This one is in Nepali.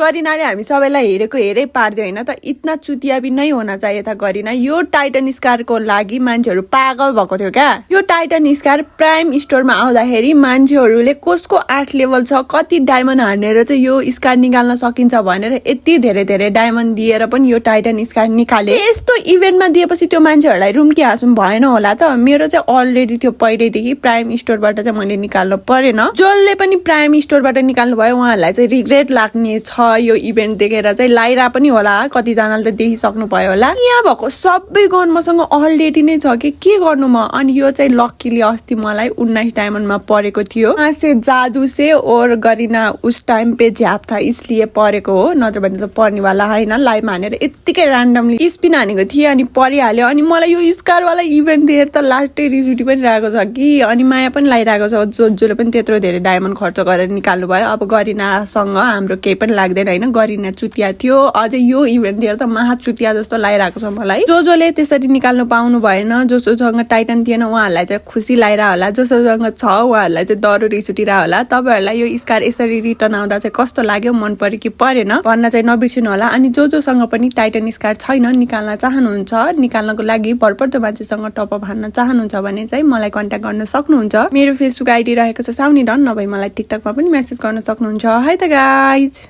गरिनाले हामी सबैलाई हेरेको हेरै पार्दियो हैन त। इतना चुतिया भी नहीं होना चाहिए था गरिना। यो टाइटन स्कारको लागि मान्छेहरू पागल भएको थियो क्या। यो टाइटन स्कार प्राइम स्टोरमा आउँदाखेरि मान्छेहरूले कसको 8 लेभल छ, कति डायमन्ड हानेर चाहिँ यो स्कार निकाल्न सकिन्छ भनेर यति धेरै धेरै डायमन्ड दिएर पनि यो टाइटन स्कार निकाले। यस्तो इभेन्टमा दिएपछि त्यो मान्छेहरूलाई रुम्की हाँसुम भएन होला त। मेरो चाहिँ अलरेडी थियो पहिल्यैदेखि प्राइम स्टोरबाट चाहिँ मैले निकाल्नु परेन। जसले पनि प्राइम स्टोरबाट निकाल्नु भयो उहाँहरूलाई चाहिँ रिग्रेट लाग्ने छ। यो इभेन्ट देखेर चाहिँ लाइरा पनि होला, कतिजनाले त देखिसक्नु भयो होला। यहाँ भएको सबै गन मसँग अलरेडी नै छ कि के गर्नु म। अनि यो चाहिँ लक्कीले अस्ति मलाई 19 डायमन्डमा परेको थियो। से जादू से और गरिना उस टाइम पे झ्याप था इसलिए परेको हो, नत्र भने त पर्नेवाला हैन। लाइभ हानेर यत्तिकै र्यान्डमली स्पिन हानेको थिएँ अनि परिहाल्यो। अनि मलाई यो स्कारवाला इभेन्ट देखेर त लास्टै रिजुटी पनि रहेको छ कि। अनि माया पनि लागिरहेको छ जसले पनि त्यत्रो धेरै डायमन्ड खर्च गरेर निकाल्नु भयो। अब गरिनासँग हाम्रो केही पनि लाग्दैन हैन। गरिना चुतिया थियो, अझै यो इभेन्ट दिएर त महा चुतिया जस्तो लागिरहेको छ मलाई। जसले त्यसरी निकाल्नु पाउनु भएन, जोसँग टाइटन थिएन उहाँहरूलाई चाहिँ खुसी लागिरह होला, जोसँग छ उहाँहरूलाई चाहिँ डरो रिस उठिरह होला। तपाईहरुलाई यो स्कार यसरी रिटर्न आउँदा चाहिँ कस्तो लाग्यो, मन पर्यो कि परेन भन्न चाहिँ नबिर्सिनु होला। अनि जोसँग पनि टाइटन स्कार छैन, निकाल्न चाहनुहुन्छ, निकाल्नको लागि भरपर्दो मान्छेसँग टप अप हान्न चाहनुहुन्छ भने चाहिँ मलाई कन्ट्याक्ट गर्न सक्नुहुन्छ। मेरो फेसबुक आइडी रहेको छ साउनी डन, नभए मलाई टिकटकमा पनि मेसेज गर्न सक्नुहुन्छ। है त गाइज।